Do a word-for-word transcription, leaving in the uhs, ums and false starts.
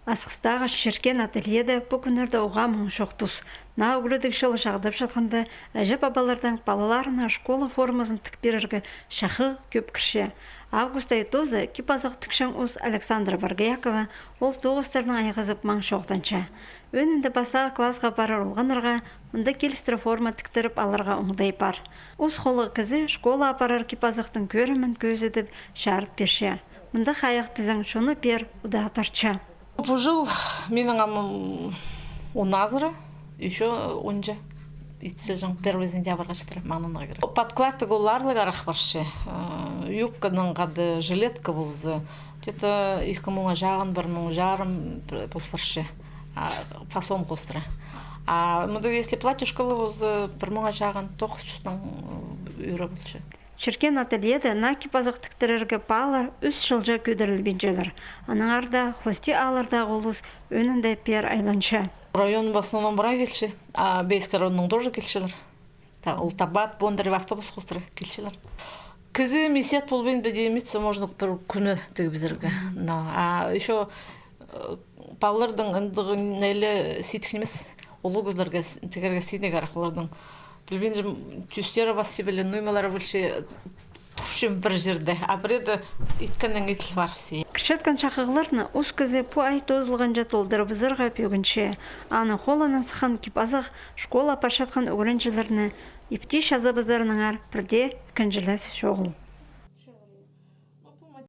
Асхыстағы Чиркен ательеде пу кӱннерде уғаа маң чох тус. Наа ӱгредіг чылы чағдап чатханда, іҷе-пабалардаң палаларына школа формазын тік пирерге чахы кӧп кірче. Август ай тооза кип-азах тікчең ус Александра Боргоякова ол тоғыстарнаң айғазып маң чоохтанча. Ӧӧнінде пастағы классха парар олғаннарға мында килістіре форма тіктіріп аларға оңдай пар. Ус холлығ кізі школаа парар кип-азахтың кӧрімін кӧзідіп чарыт пирче. Мында хайах тізең чонны пеер удаа тартча. Пу чыл минің ам он азыра, ещё онҷа итсе, чаң первый сентябрьға читіре маңнанарға кирек. Подклад тігі ол аарлығ арах парча. Э, юбканың хада, жилетка полза, где-то ікі муңа чағын, пір муң чарым пол парча. А, фасон хоостыра. А мындағ, если платьишкалығ полза, пір муңа чағын, тоғыс чӱстең ӧӧре полча. Чиркен ательеде наа кип-азах тіктірерге паалар ӱс чылҷа кӧдірілбинчелер. Аннаңар даа хости ааллардағы улус ӧӧнінде пеер айланча. Район в основном прай килче, а Бейский районнаң тоже килчелер. Та, ол Табат, Бондарев автобус хоостыра килчелер. Кізі мисет полбин, піди митсе, можно пір кӱні тігібізерге. Но, а ещё, э, палаларның ындығ неле сидік нимес, улуғ кізілерге с-, тігерге сидік арах, оларның, пілбинчем, тӱстері пасча піле, нуймалары полча, турчам пір чирде, а пірееде иткеннең итіл пар всё. Кірчеткен чахығларны ус кізі пу ай тоозылғанҷа толдырыбызарға пӧгінче. Аның холынаң сыххан кип-азах школаа парчатхан ӱгренҷілерні ипти чазабызарынаңар пірдее ікінҷілес чоғыл.